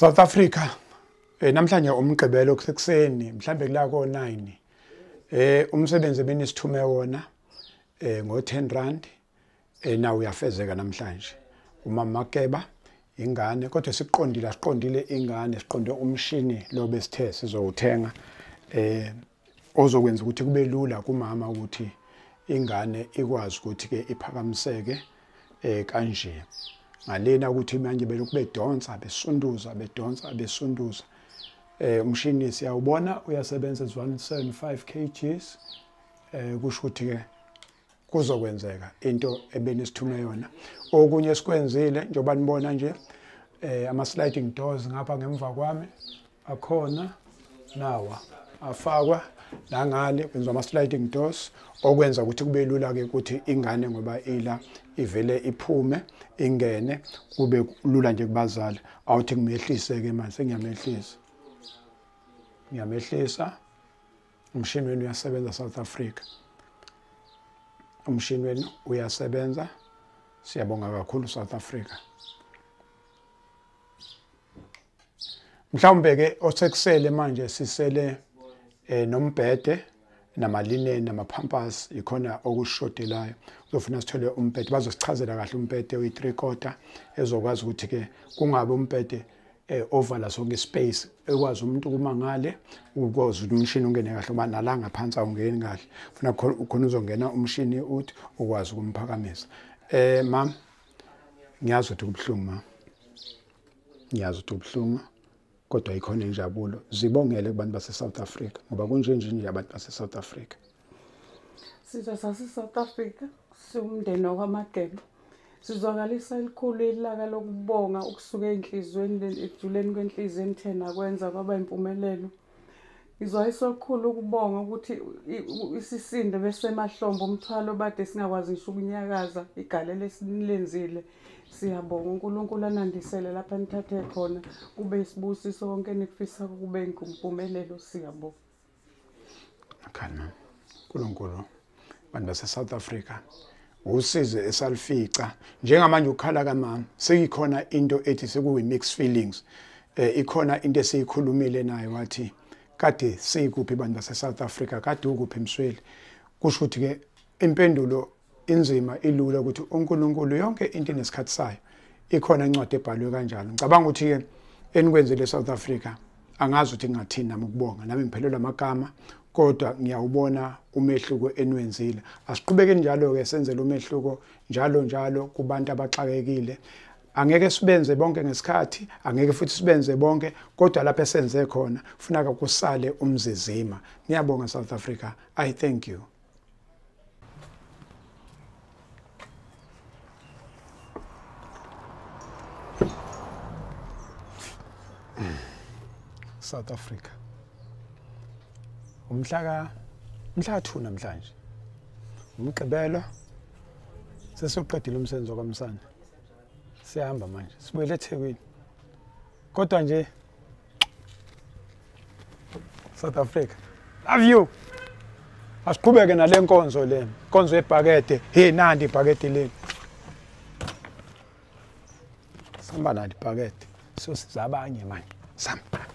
South Africa namhlanje umgqibelo kusekuseni mhlambe kula ko 9 umsebenzi benisithume wona ngo 10 rand nawo uyafezeka namhlanje. Umama Makeba ingane kodwa siqondile asiqondile ingane siqonde umshini lo besithe sizowuthenga ozokwenza ukuthi kube lula kumama ukuthi ingane ikwazi ukuthi ke iphakamiseke kanje ngalena ukuthi manje belokhu bedonsa besunduza bedonsa besunduza. Umshini siyawubona uyasebenza 175 kgs kusho ukuthi ke kuzokwenzeka into ebenisithume yona. Okunye sikwenzile njengoba nibona nje ama sliding doors ngapha ngemva kwami akhona nawa afakwa nangale kwenziwa ama sliding doors okwenza ukuthi kube lula ke ukuthi ingane ngoba ila ivele iphume ingene kube lula nje kubazali. Awuthi ngimehlise ke manje sengiyamehlisa ngiyamehlisa. Umshini wenu uyasebenza South Africa, umshini wenu uyasebenza, siyabonga kakhulu South Africa. Mhlawumbe ke osekusele manje sisele nombhede namalineni namapampers ikhona okushodelayo. Uzofuna sithole umbhede, bazosichazela kahle umbhede oyi3/4 ezokwazi ukuthi ke kungabe umbhede ovala sonke space ekwazi umuntu kuma ngale ukwazi ukuthi umshini ungene kahle ngoba nala ngaphansi awungeni kahle, ufuna khona uzongena umshini uthi ukwazi ukumphakamisa. Mam ngiyazi ukuthi kubuhlungu ma, ngiyazi ukuthi kubuhlungu kodwa ikhona injabulo. Zibongele kubantu base South Africa ngoba kunje nje abantu base South Africa. Sizwe sase South Africa siwumndeni wakwaMageba. Sizwakalisa elikhulu ilaka lokubonga ukusuka enhliziyweni ekujuleni kwenhliziyo enithena kwenza kwaba impumelelo. Ngizwayisa okukhulu ukubonga ukuthi isisinde besemahlombe umthwalo bade singakwazi ngisho ukunyakaza igalelo esilenzile. Siyabonga uNkulunkulu anandisele lapha nithathe khona kube isibusiso konke enikufisa kube impumelelo. Siyabonga. Akhana uNkulunkulu abantu base South Africa usize esalifica njengamanje ukhala kamama seyikhona into ethi sekuyi mixed feelings. Ikhona into esiyikhulumile naye wathi kade sikuphi abantu base South Africa, kade ukuphi Msweli. Kusho ukuthi ke impendulo inzima ilula ukuthi uNkulunkulu yonke into inesikhathi sayo, ikhona incwadi ebhalwe kanjalo. Ngicabanga ukuthi ke enikwenzile South Africa angazi ukuthi ngingathini nami ukubonga, nami ngiphelelwa amagama kodwa ngiyawubona umehluko enwenzile. Asiqhubeke njalo ke senzele umehluko njalo njalo kubantu abaxakekile. Angeke sibenze bonke ngesikhathi, angeke futhi sibenze bonke, kodwa lapho esenze khona kufuneka kusale umzizima. Ngiyabonga South Africa, I thank you. South Africa umhla 2 namhlanje umgqibelo sesiqedile umsebenzi kwaMsana, siyahamba manje sibuyele eThekwini. Kodwa nje South Africa love you. Asiqhubeke nale nkonzo le inkonzo yebhakede. Hey nandi ibhakede leli, sihamba nalo ibhakede siyosiza abanye manje samba.